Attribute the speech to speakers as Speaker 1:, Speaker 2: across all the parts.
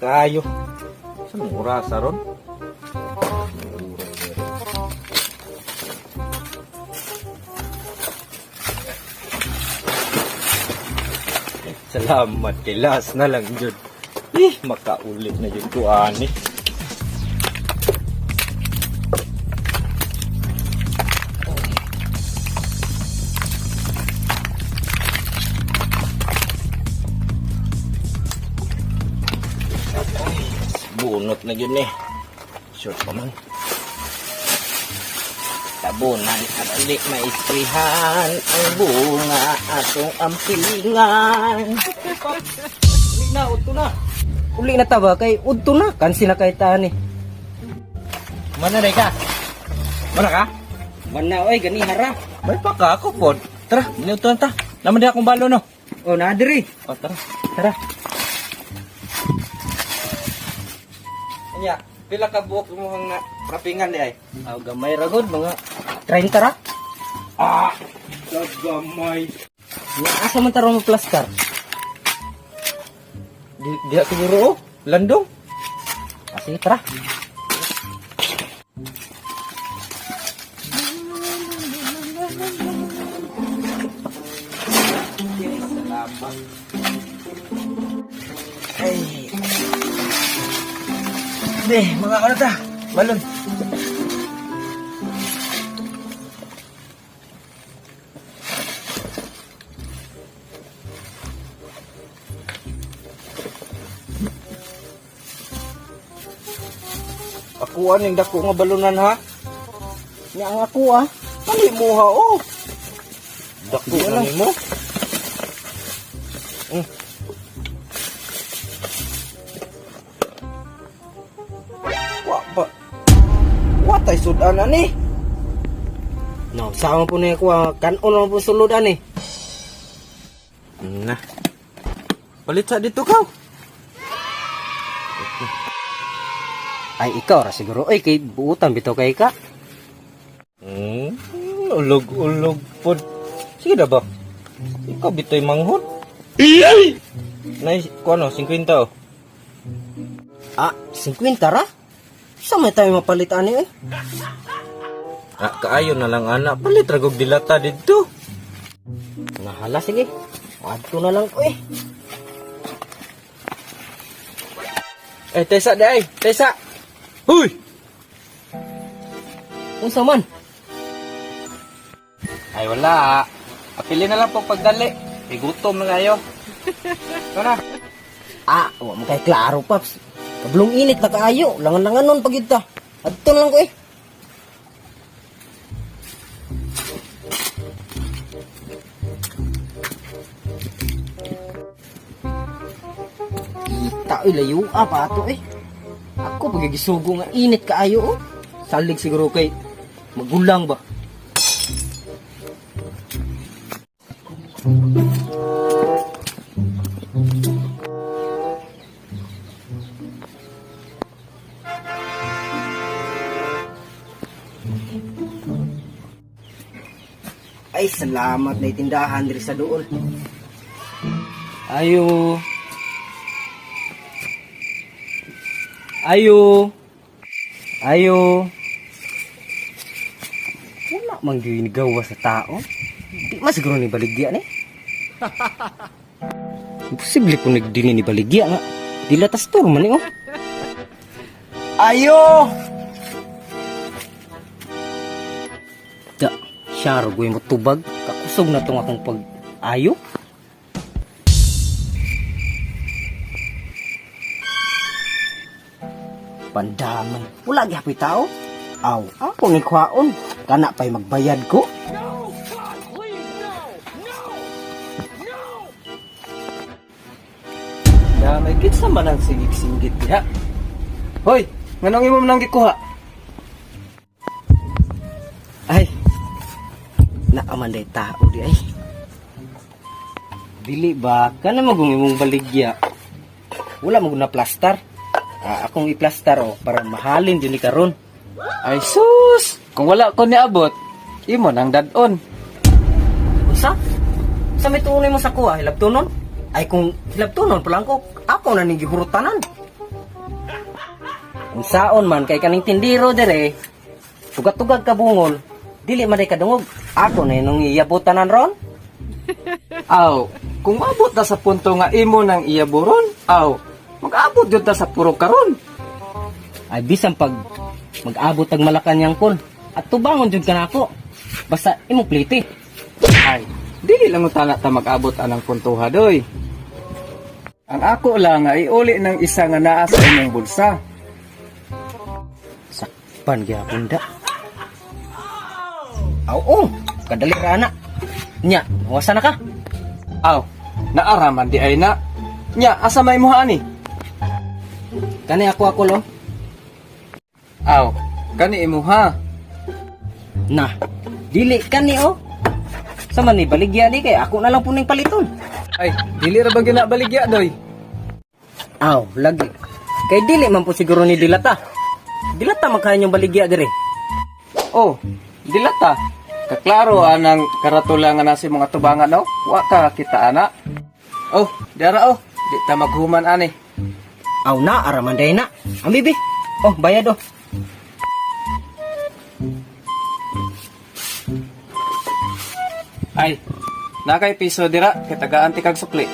Speaker 1: kaayo. Sa mong oras ron? Salamat kay last na lang jud. Eh, makaulit na jud ko ani. Bunot na jud ni. Short pa man. Tabunan at dili maisprihan ang bunga atong ampingan. Uli na, udto na.
Speaker 2: Uli na ta ba kay udto na kansi na kay tani.
Speaker 1: Mana na ka? Mana ka?
Speaker 2: Man na oy gani hara.
Speaker 1: May pa ka ako pod. Tara, niutuan ta. Naman di akong balo no.
Speaker 2: Oh na diri.
Speaker 1: O tara.
Speaker 2: Tara.
Speaker 1: Anya, pila ka buok imong na rapingan di ay?
Speaker 2: Aw gamay ra gud mga 30 ra.
Speaker 1: Ah, gamay.
Speaker 2: Nya asa man tarong mo plastar?
Speaker 1: Di diha siguro oh. Landong.
Speaker 2: Ah, sige tara.
Speaker 1: Salamat. Ay. Be, mga ano ta? Balon. Ako aning dako nga balunan ha.
Speaker 2: Nya ang ako ah.
Speaker 1: Kali mo ha oh. Dako na nimo. Wa ba? Wa tay sudan ani.
Speaker 2: No, sama po na ako ah. Kanon man po sulod ani.
Speaker 1: Na. Palit sa dito kaw.
Speaker 2: Ay ikaw ra siguro oy kay buutan bitaw kay ka.
Speaker 1: Hmm, ulog-ulog pod. Sige na ba? Ikaw bitoy manghod. Nay, kuno 50 oh.
Speaker 2: Ah, 50 ra? Sa may tayo mapalit ani oy.
Speaker 1: Ah, kaayo na lang ana. Palit ra gog dilata didto.
Speaker 2: Nahala sige. Adto na lang ko eh.
Speaker 1: Eh, tesa di ay, tesa. Huy!
Speaker 2: Unsa man?
Speaker 1: Ay wala. Apili na lang po pagdali. Igutom na kayo. Tara.
Speaker 2: Ah, wa man kay klaro paps. Kablong init na kaayo, langan-langan nun pag ta. Adto na lang ko eh. Kita oy layo ah pa ato eh. Ako pagigisugo nga init kaayo oh. Salig siguro kay magulang ba. Ay salamat na itindahan diri sa duol.
Speaker 1: Ayo. Ayo. Ayo.
Speaker 2: Wala man gyud gawa sa tao. Di man siguro ni baligya ni. Imposible po nagdini ni baligya nga. Dila tas tour man ni oh.
Speaker 1: Ayo.
Speaker 2: Da, siya ro mo tubag. Kakusog na tong akong pag ayo. Pandaman. Wala gyapon tao. Aw, ako ni kwaon. Kana pa'y magbayad ko.
Speaker 3: Damay kinsa man ang sigig-singgit diha. Hoy, nganong imo man ang gikuha?
Speaker 2: Ay, naaman day tao di ay. Dili ba, kana magong imong baligya. Wala mo na plastar. Ah, akong iplastar oh, para mahalin jud ni karon.
Speaker 3: Ay sus, kung wala ko niabot, imo nang dad-on.
Speaker 2: Unsa? Sa may tuonoy mo sa kuha, hilabtunon? Ay kung hilabtunon pa lang ko, ako na ning gihurutanan. Unsaon man kay kaning tindiro dire, tugag-tugag ka bungol, dili man day kadungog. Ako na nung iyabotanan ron.
Speaker 3: Aw, kung maabot ta sa punto nga imo nang iyaburon, aw, mag-abot yun ta sa puro karon.
Speaker 2: Ay bisan pag mag-abot tag Malacañang, kol. At tubangon jud ka nako. Basta imong pliti.
Speaker 3: Ay, dili lang utana ta mag-abot anang puntuha doy. Ang ako lang nga iuli ng isa nga naa sa imong bulsa.
Speaker 2: Sakpan gyapon da. Aw, oh, kadali ra na. Nya, wasa na ka.
Speaker 3: Aw, naaraman di ay na. Nya, asa may muha ani?
Speaker 2: Kani ako ako lo.
Speaker 3: Aw, kani imuha.
Speaker 2: Na, dili kani oh. Sa man ni baligya ni kay ako na lang puning paliton.
Speaker 3: Ay, dili ra ba ginabaligya doy?
Speaker 2: Aw, lagi. Kay dili man po siguro ni dilata. Dilata magkain yung baligya dire.
Speaker 3: Oh, dilata. Kaklaro anang karatula nga nasa mga tubangan no? Wa ka kita ana. Oh, dara oh, di ta maghuman ani.
Speaker 2: Aw na, araman day na. Ang bibi. Oh, bayad oh.
Speaker 3: Ay, nakay piso dira kay tagaan ti kag sukli.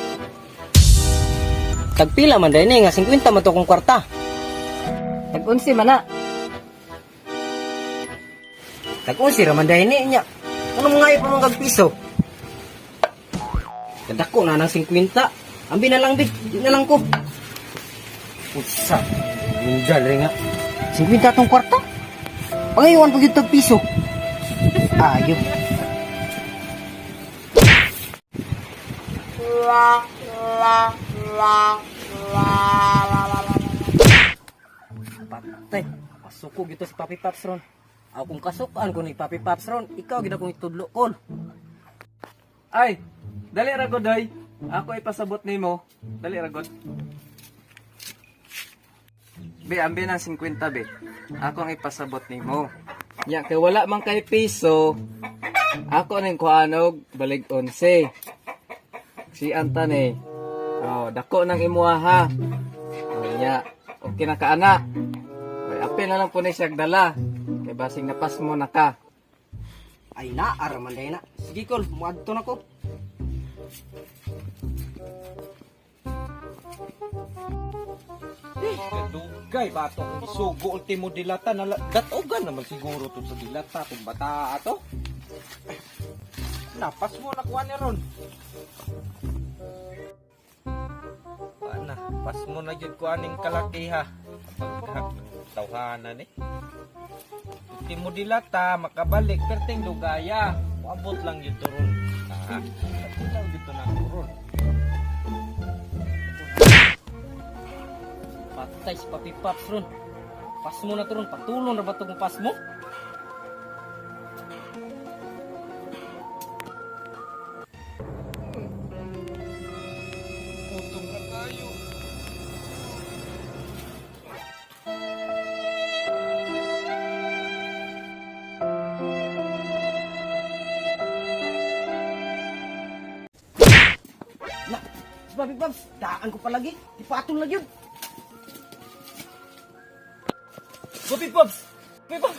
Speaker 2: Tagpila man day ni nga 50 man to kong kwarta. Tag-unsi man na. Tag-unsi ra man day ni nya. Ano mga pa man kag piso? Kadako na ng 50. Ambi na lang bi, di na lang ko. Usa. Bundal rin nga. 50 tong kwarta. Pangayuan pag tag piso. Ayo. Patay. Pasuko gito si Papi Paps ron. Ako kung kasukan ko ni Papi Paps ron, ikaw gid akong itudlo kon.
Speaker 3: Ay, dali ra god doy. Ako ipasabot nimo. Dali ra god. Be, ambi ng 50 be. Ako ang ipasabot nimo. Nya kay wala man kay piso. Ako ning kuanog balig 11. Si Antan eh. Oh, dako nang imuha ha. Oh, nya. Okay na ka ana. Oy, apil na lang po ni siyag dala. Kay basing napas mo na ka.
Speaker 2: Ay na, araman day na. Sige kol, muadto na ko.
Speaker 1: Eh, kadugay ba ato kung isugo ultimo dilata na datogan naman siguro to sa dilata kung bata ato. Napas mo na kuha ni ron. Ana, pas mo na jud ko aning kalaki ha. Pagka tawhana ni. Ultimo dilata makabalik perting lugaya. Moabot lang jud to ron. Ah, lang jud to na ron.
Speaker 2: Patay si Papi Paps ron. Pas mo na to ron, patulong na ba to kung pas mo?
Speaker 1: Gutom na kayo.
Speaker 2: Na, si Papi Paps, daan ko palagi. Ipatong na yun.
Speaker 1: Papi Pops! Papi Pops!